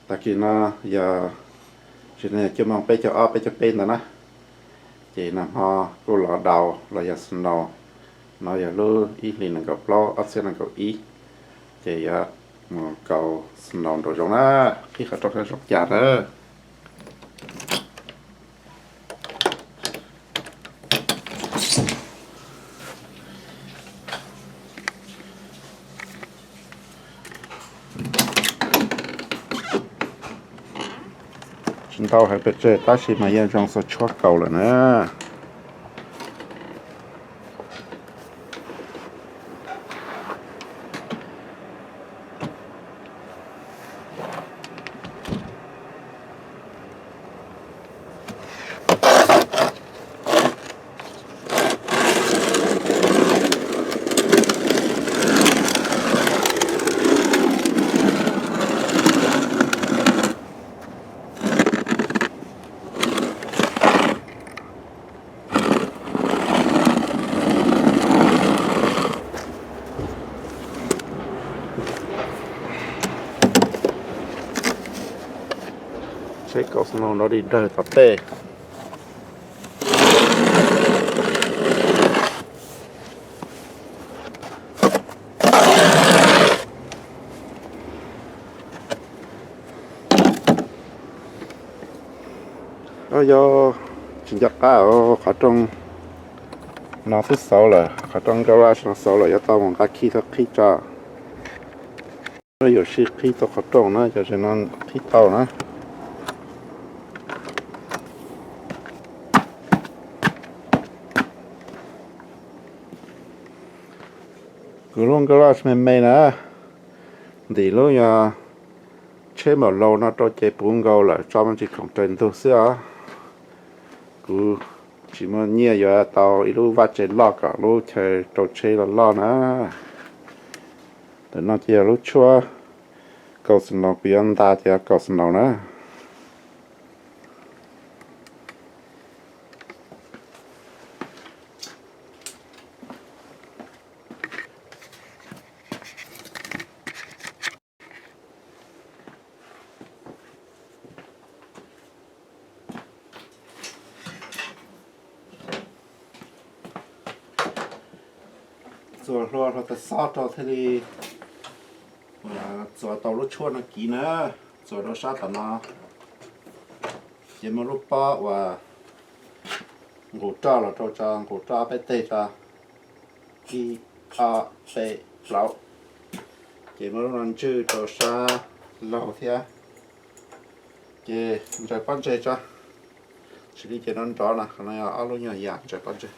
Tag kis no yog tsis ne cuaj moos peb caug ob peb caug peb ntawd na, ces nag hmo kuj los daus los yog snow, no yog lub ib hlis nees nkaum plaub ob txhiab nees nkaum ib, ces yuav mus kaus snow nraum zoov na, qhib qhov rooj saib zoo cas na. Tsis ntau heev pes tsawg tab sis mas yeej zoo xav tshuab kaus lawm na. Tsheb kaus snow no di dawg tom tej. Yog tsis nco qab qhov rooj no twb xauv lawm, qhov rooj garage no xauv lawm, yuav tau mus nqa khi tau qhib tso. Yuav sib qhib tau qhov rooj na, cov tsev no qhib tau na. Kuv lub garage me me na, ntim lub yog tsheb npaum laus no rau ces puv nkaus lawm, tso me ntsis khoom raws ntug xwb os. Kuv tsis muaj nyiaj yuav tau ib lub vaj tse loj kom lub chaw rau tsheb los loj na. Ntawm no ces yog lub tshuab kaus snow, kuv yuav nta ces yog kaus snow na. Txuas hlua hlua tas xob rau thiaj li txuas tau lub tshuab no kiv na. Txuas rau sab tom no, ces muaj lub pob uas nqus roj los rau tso, nqus roj ob peb teg tso, ib, ob, peb, plaub. Ces muab lub no ntswj rau sab laug thiab, ces ntsaws pob ntseg tso. Tsis li ces no nrov no, qhov no yog ob lub nyuag yam ntsaws pob ntseg.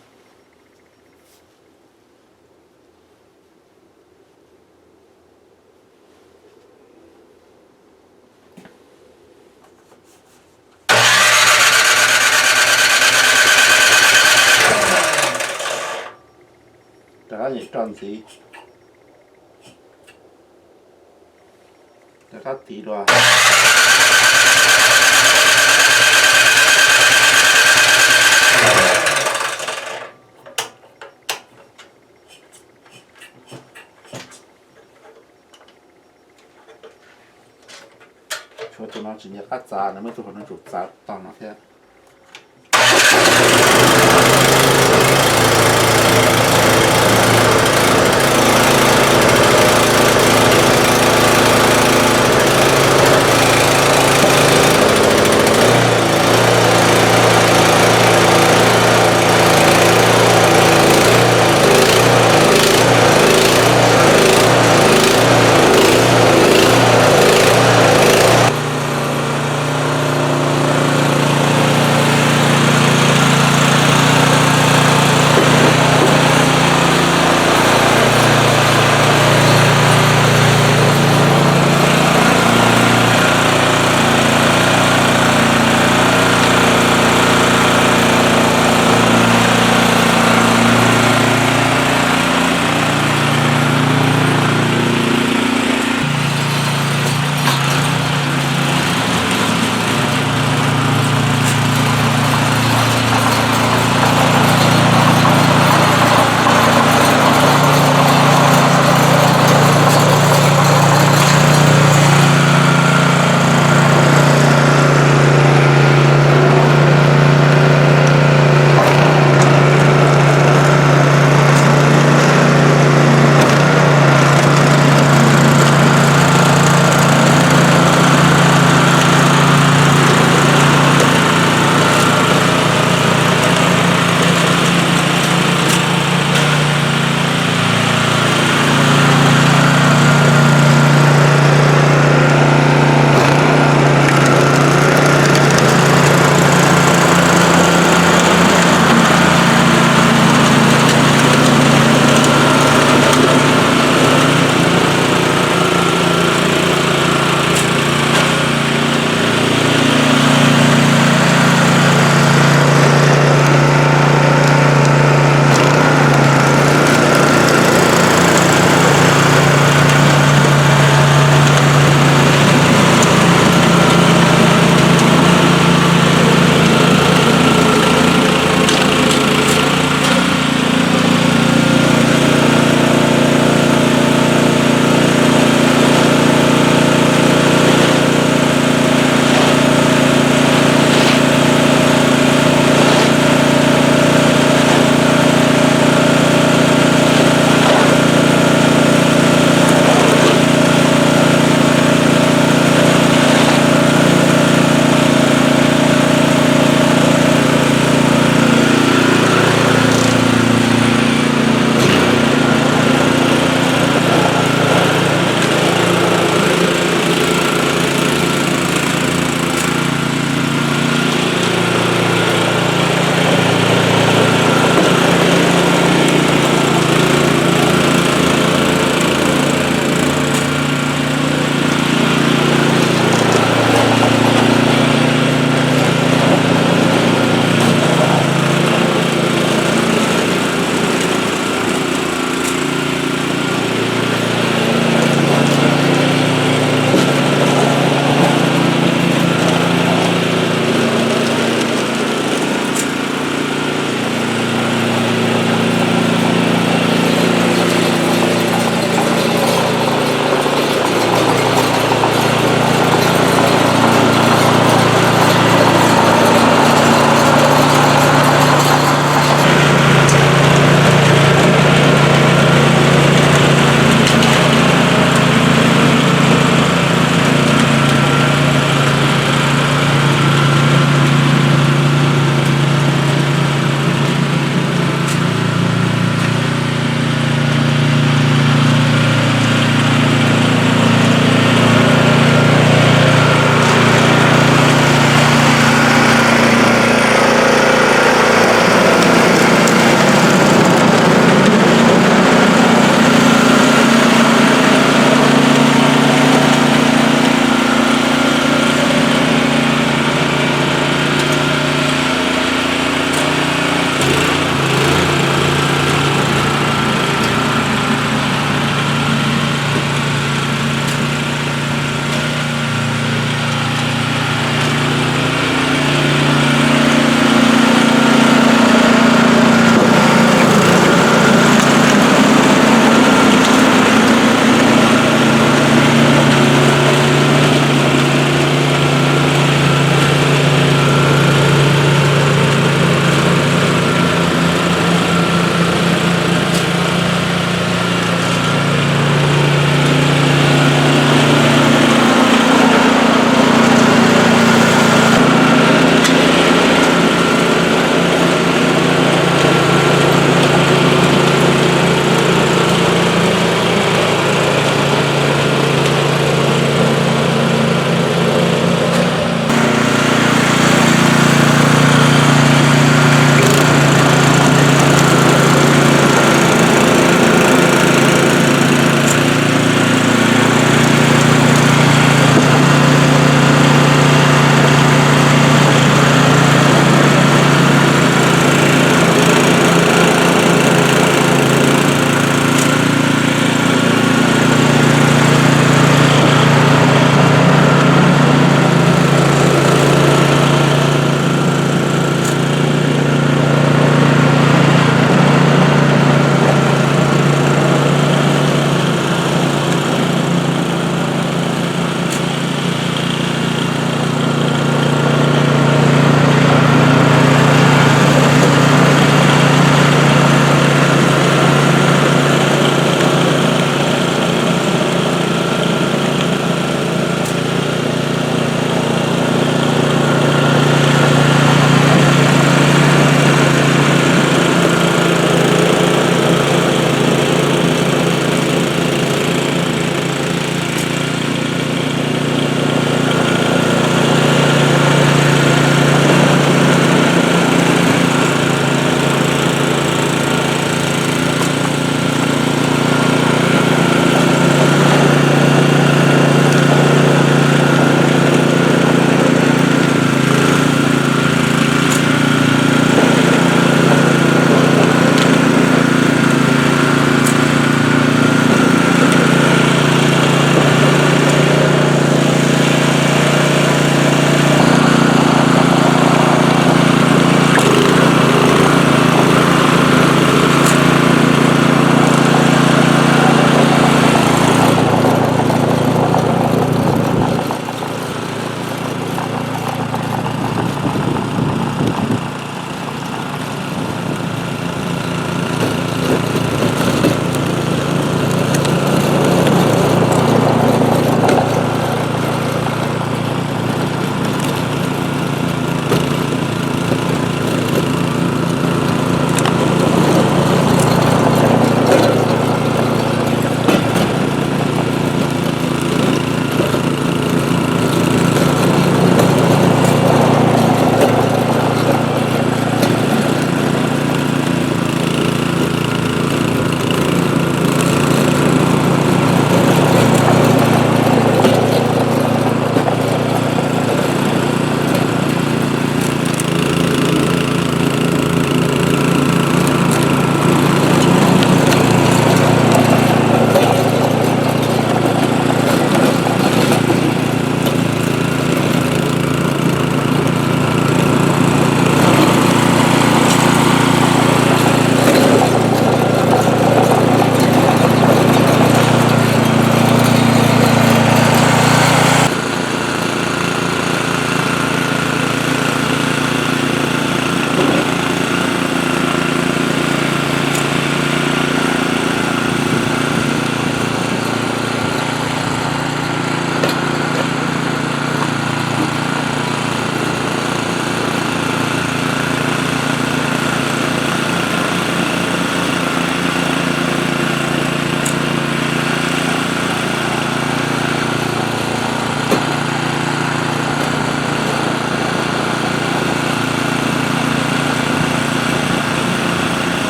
Rov qab nyem roj ntxiv. Rov qab tiv dua. Tshuav tus no tsis nco qab txav, nws muaj ib tug hauv no tsum txav tog no thiab.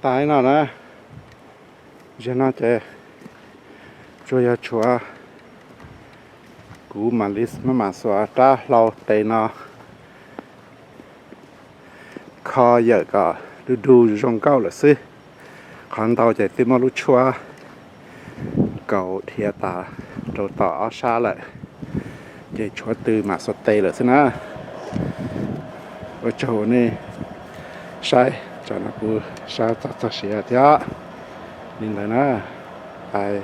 Tas no na, zaum no ces tsuas yog tshuav kuv mam li maj mam xuas rab hlau tes no kho yawm kom du du zoo nkauj lawm xwb. Qhov ntau ces twb muab lub tshuab kaus dhia tas rau tom ob sab lawm, ces tshuav tw mam xuas tes lawm xwb na. Ua tsaug nej saib, tsam no kuv sab txog txog siav thiab. Li ntawd na, hais